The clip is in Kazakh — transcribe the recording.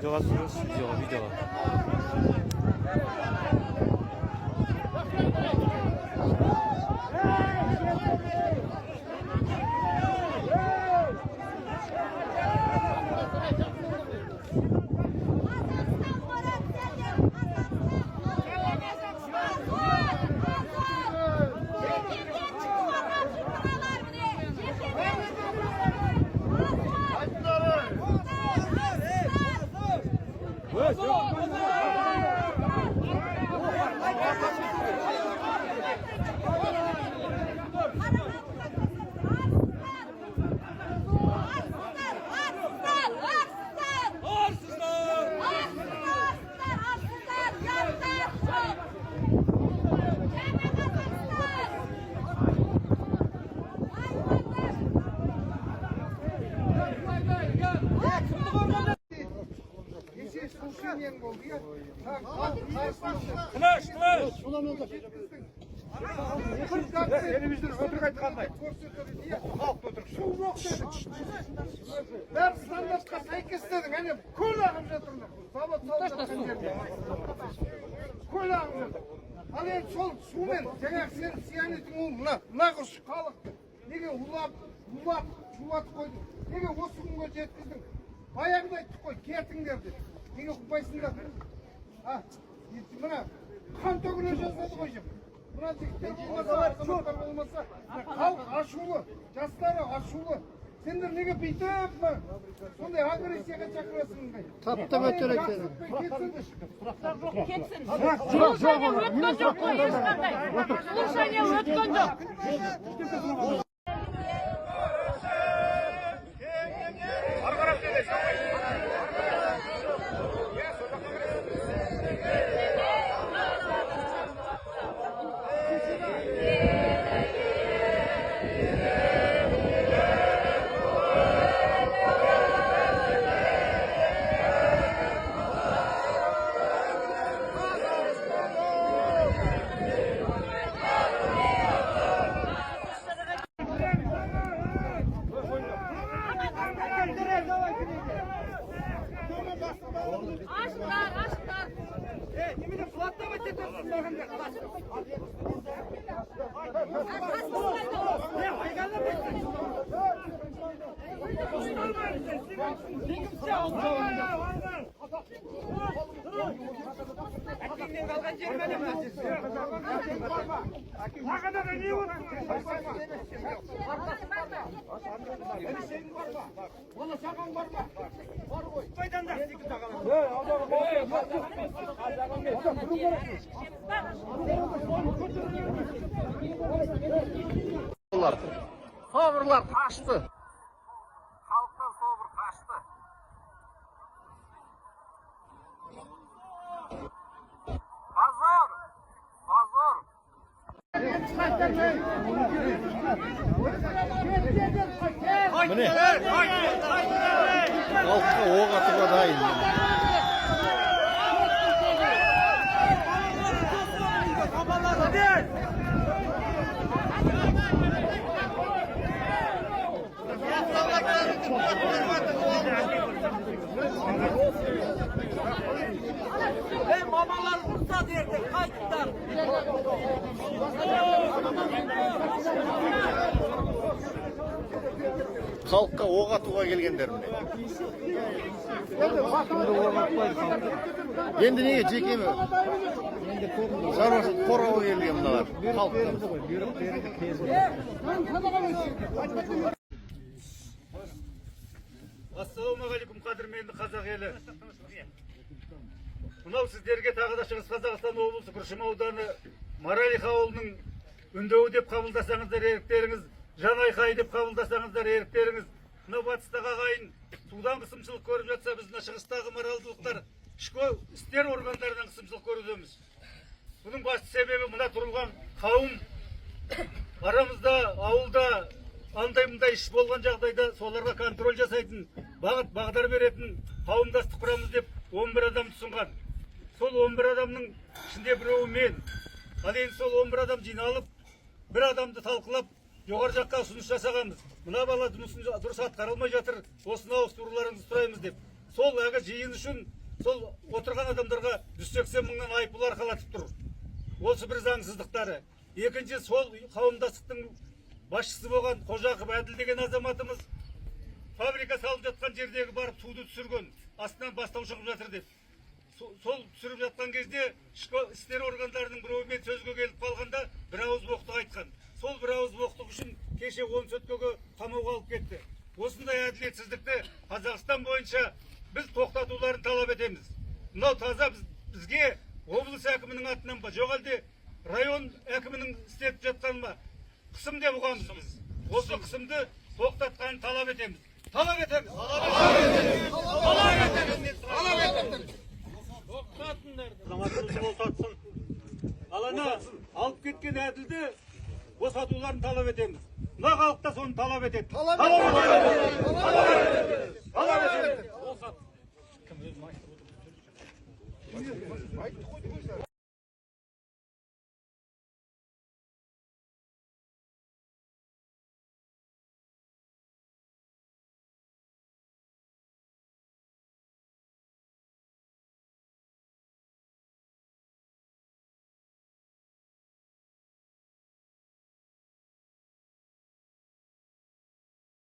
Видеоға түсіріңізші, видеоға, видеоға. Қазақстан борат сәлем, Қазақстан! Азат! Азат! Жекеден шығып атап жүр мыналар міне! Жекеден шығып! Азат! Азат! Арсыздар! Арсыздар! Арсыздар! Арсыздар! Арсыздар! Арсыздар! Ұяттар жоқ! Жаңа Қазақстан! Айуандар! Неше слушаниең болды, иә? Тыныш, тыныш! Телевизор өтірік айтқандай. Халық өтірік. Су жоқ дедік. Бәрі стандартқа сәйкес дедің. Әне көл ағып жатыр мына. Завод салып жатқан жерде. Көл ағып жатыр. Ал енді сол сумен жаңағы сен цианидің ол мына мына құрыш халықты неге улап, улап, шулатып қойдың? Неге осы күнге жеткіздің? Баяғыда айттық қой, кетіңдер деп. Неге ұқпайсыңдар? А, мына қан төгіле жаздады ғой жеп. Мына жігіттер болмаса, азаматтар болмаса, мына халық ашулы, жастары ашулы. Сендер неге бүйтіп мына сондай агрессияға шақырасың? Таптап өтер екен. Кетсеңдерші. Кетсін. Слушание өткен жоқ қой ешқандай. Слушание өткен жоқ. Ашыңдар, ашыңдар. Собырлар қашты. Халықтан собыр қашты. Позор! Позор! Міне, халыққа оқ атуға дайын. Ey mamalar vursa derdi, qaytdılar. Халыққа оқ атуға келгендер міне. Енді неге жеке шаруашылық қорғауға келген мыналар халықтан? Ассалаумағалейкум, қадірменді қазақ елі. Мынау сіздерге тағы да Шығыс Қазақстан облысы Күршім ауданы Маралиха ауылының үндеуі деп қабылдасаңыздар еріктеріңіз, жан айқайы деп қабылдасаңыздар еріктеріңіз. Мынау батыстағы ағайын судан қысымшылық көріп жатса, біз мына шығыстағы маралдылықтар ішкі істер органдарынан қысымшылық көрудеміз. Бұның басты себебі мына тұрылған қауым арамызда, ауылда андай мындай іс болған жағдайда соларға контроль жасайтын, бағыт бағдар беретін қауымдастық құрамыз деп 11 адам ұсынған. Сол 11 адамның ішінде біреуі мен. Ал енді сол 11 адам жиналып, бір адамды талқылап, жоғары жаққа ұсыныс жасағанбыз. Мына бала жұмысын дұрыс атқара алмай жатыр, осыны ауыстыруларыңызды сұраймыз деп. Сол әлгі жиын үшін сол отырған адамдарға 180 мыңнан айыппұл арқалатып тұр. Осы бір заңсыздықтары. Екінші, сол қауымдастықтың басшысы болған Қожақов Әділ деген азаматымыз фабрика салып жатқан жердегі барып суды түсірген, астынан бастау шығып жатыр деп. Сол түсіріп жатқан кезде ішкі істер органдарының біреуімен сөзге келіп қалғанда бір ауыз боқтық айтқан. Сол бір ауыз боқтық үшін кеше 10 сөткеге қамауға алып кетті. Осындай әділетсіздікті Қазақстан бойынша біз тоқтатуларын талап етеміз. Мынау таза бізге облыс әкімінің атынан ба, жоқ әлде район әкімінің істетіп жатқаны ма, қысым деп ұғамыз біз. Осы қысымды тоқтатқанын талап етеміз. Талап етеміз. Талап етеміз. Талап етеміз. Азаматымызды босатсын. Ал ана алып кеткен Әділді босатуларын талап етеміз. Мына халық та соны талап етеді. Талап етеміз. Талап етеміз. Талап етеміз.